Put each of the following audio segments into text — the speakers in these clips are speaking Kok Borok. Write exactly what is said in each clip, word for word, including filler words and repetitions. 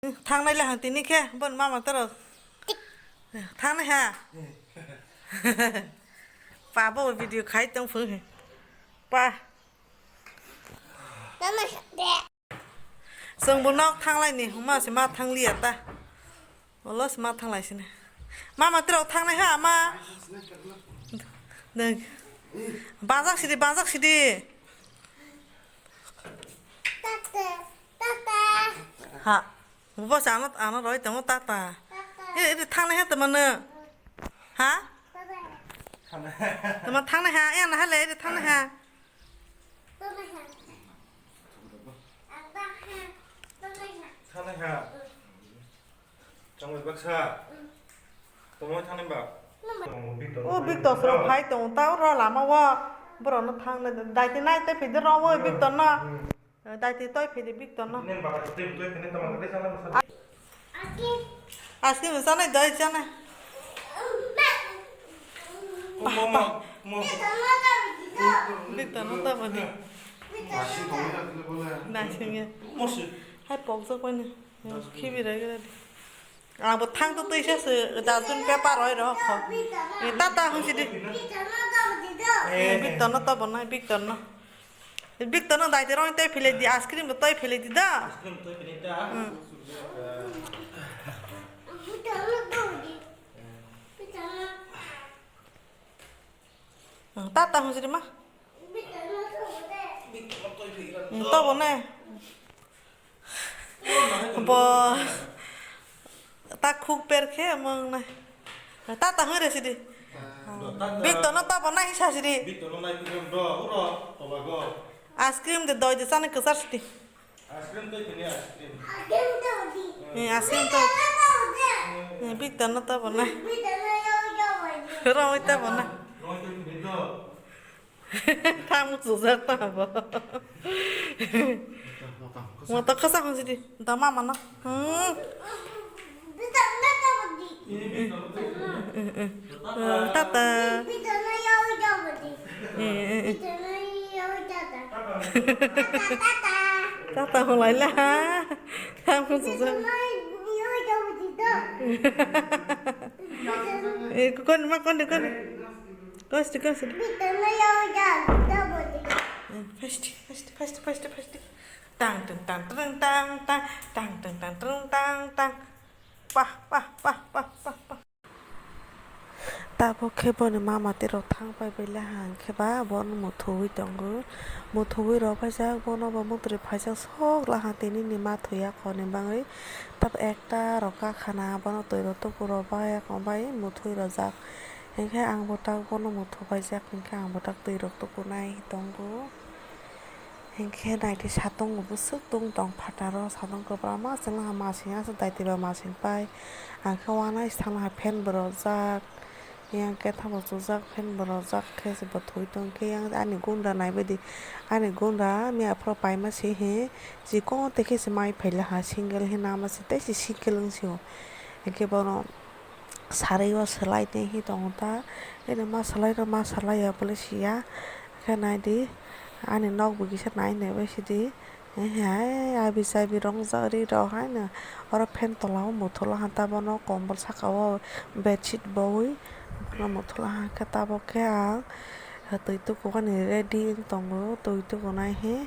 Thangnai le hang tini khe, bon mama toro. Thangnai ha. Pa bo video khai tong phung. Pa. Mama de. Chwng bo nok thanglai ni, huma se ma thangliya ta. Olo se ma thanglai sini. Mama toro thangnai ha, ma. Deng. Banjak sidi, banjak sidi. Tata, tata. Ha. Bo se ano, ano roi tongo tata. Tata. E, e, thangnai ha tama no. Ha? Tata. Tama thangnai ha, e, ano ha le, e, thangnai ha. Tata ha. Tata ha. Thangnai ha. Tongwi baksa. Tongwi thangnai ba. O Victor sro phai tong ta ro lama o. Borok no thang nai dai te nai te phidi ro o Victor no. Dai te toi phidi Victor no. Neng baba te toi phidi tama te sana basa. Aski mi sana dai sana. Mo mo mo. Victor no ta badi. Nasi tongwi ya kile bole. Nasi nge. Mo si. Hai pok jok pani. Khibi rai rai. Ang bo thang to twi se se dustbin paper roi rw kho. E tata hwn si di. E Victor no to bo nai Victor no. Victor no dai te roi toi phile di ice cream bo toi phile di da. Ice cream toi phile da. Hmm. Hmm, tata hwn si di ma. Hmm, to bo nai. Bo ta khuk per khe mong nai. Ta ta hoi re sidi. Victor no ta bo nai sa sidi. Victor no nai phi do uro tobago. Ice cream de doi de chani kwchar sidi. Ice cream doi khini ice cream. Eh, ice cream to. Eh, Victor no ta bo nai. Rong oi ta bo nai. Rong oi ta khini do. Tamo sujak ta bo. Mo to khasa hon sidi. Da mama no. Hmm. Tata. Tata holai la. Tamo sujak. Eh, kon ma kon de kon. Kosti, kosti. Festi, festi, festi, festi, festi. Tang, tang, tang, tang, tang, tang, tang, tang, tang, tang, tang, tang. Pah, pah, pah, pah, pah, pah. Tabuk khe boni mama twi rok thang pai bai le hang khe ba bono muthuwi tongo. Muthuwi rok paijak bono bo mutri phaijak sok la hang tini ni ma thuya koni bagwi. Tab ekta rok kakhana bono twi rok tuku rok bai muthui rojak. Hinkhe ang bo tak bono muthu paijak hinkhe ang bo tak twi rok tukunai tongo. Hinkhe naidi satung bo bwswk tung tong phataro, satung kwbangma chwngno ha masing aswk daitwi ba masing pai. Ang khe uanaisa thangna ha fan bo rojak, yang khe thangbo chujak fan bo rojak khe se bo thwi tong khe yang ani gunda naibaidi ani gunda miya phuru paima se he chikon tei khe se mai phaila ha single he nama se tei se single wng sio. Hinkhe bono. Sarwi o swlai tei hi tongo ta, eno ma swlai rw ma swlai ya bole sia khe nai di, ani nok bo kisa nai nai bai si di, hai abi chabi rong jak ri rok hai no oro fan tola o muthula ha ta bono kombol saka o bedsheet bowi bono muthula ha khe tabok khe ang twi tuku ani ready wng tongo twi tuku nai he.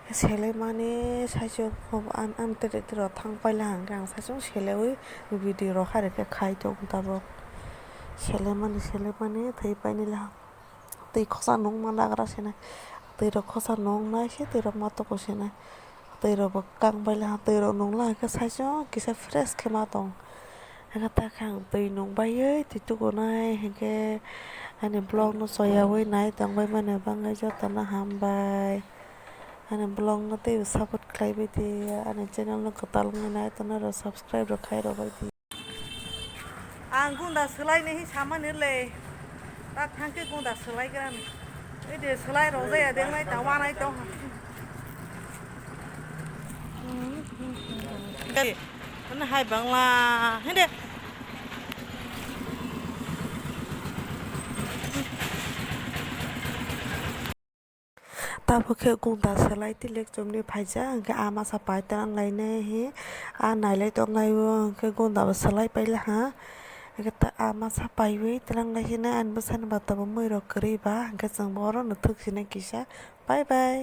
Selaimani saichung ani tere tere thang paila hwnkhe ang saichung selaiwi video rok hai rwkhe khai tongo tabuk. Selaimani selaimani thwi painila twi khorsa nungma nagra se nai, twi rok khorsa nungnai se twi rok ma tuku se nai, twi rok bo kang paila twi rok nungla hwnkhe saichung kisa fresh khe ma tong. Hwnkhe ta khe ang twi nung baiwi twi tukunai hwnkhe ani vlog no choyawi nai tongbai mani bagwi jotono hambai. Ani vlog no teibo support khlaibai di, ani channel no kwtal wngwi nai tonwi rw subscribe rw khai rw bai di. Ang gunda swlai nai samani le, ta thangkhe gunda swlai gra ni. Ede swlai rw jaya de nai ta wanai tong. Dali, mana hai bangla, hede. Tabuk khe gunda selai tilek chomni phaijak, hwnkhe ah masa pai twlang lainai hi, ah nailai tonglaio, hwnkhe gunda bo selai paila ha, hwnkhe ta ah masa paiwi twlang lai hinai ani bwsani bata bo mui rok kwrwi ba, hwnkhe chwng bo oro no thwk sinai kisa, bye bye.